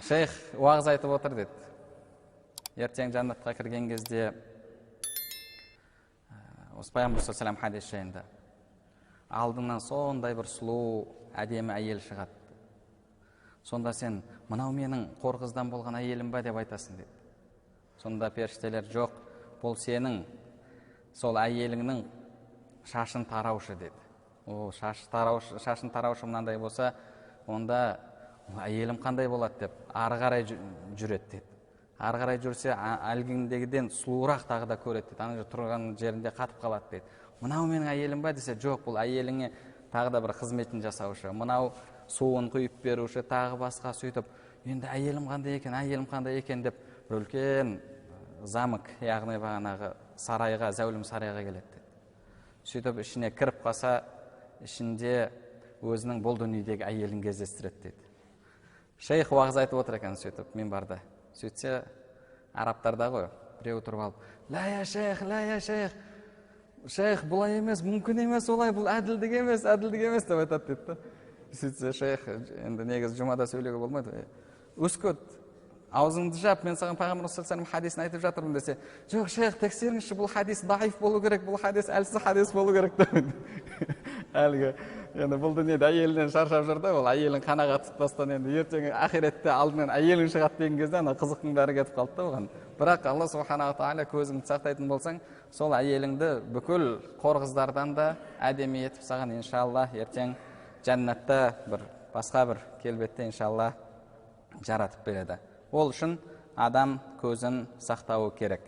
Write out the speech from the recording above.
Шейх уағыз айтып отыр деді. Ертең жәннатқа кірген кезде осы пайғамбар саллаллаху алейхи хадис жайында алдыңнан сондай бір сұлу әдемі әйел шығады. Сонда сен мынау менің қор қыздан болған әйелім ба деп айтасың деді. Сонда періштелер жоқ, бұл сенің сол әйеліңнің шашын тараушы деді. О, шашын тараушы мынандай болса, онда әйелім қандай болады деп ары қарай жүреді деді. Ары қарай жүрсе, әлгіндегіден сұлуырақ тағы да көреді деді. Ана тұрған жерінде қатып қалады деді. Мынау менің әйелім ба десе, жоқ, бұл әйеліңе тағы да бір қызметін жасаушы, мынау суын құйып беруші, тағы басқа. Сөйтіп, енді әйелім қандай екен, әйелім қандай екен деп бір үлкен замок, яғни бағанағы сарайға, зәулім сарайға келеді деді. Сөйтіп ішіне кіріп қалса, ішінде өзінің бұл дүниедегі әйелін кездестіреді деді. Шейх уағыз айтып отыр екен сөйтіп минбарда. Сөйтсе, арабтарда ғой, біреу тұрып алып, «Ля я шейх, ля я шейх, шейх, бұлай емес, мүмкін емес олай, бұл әділдік емес, әділдік емес» деп айтады деді. Сөйтсе, шейх, енді негізі жұмада сөйлеуге болмайды. «Үскүт, аузыңды жап, мен саған пайғамбар саллаллаху алейхи хадисін айтып жатырмын» десе, «Жоқ, шейх, тексеріңізші, бұл хадис даиф болу керек, бұл хадис әлсіз хадис болу керек» деп. Әлгі енді бұл дүниеде әйелінен шаршап жүр да, ол әйелін қанағат тұтпастан енді ертең ақиретте алдынан әйелің шығады деген кезде ана қызықтың бәрі кетіп қалды да оған. Бірақ Алла субханала тағала көзіңді сақтайтын болсаң, сол әйеліңді бүкіл қор қыздардан да әдемі етіп саған иншалла ертең жәннатта бір басқа бір келбетте иншалла жаратып береді. Ол үшін адам көзін сақтауы керек.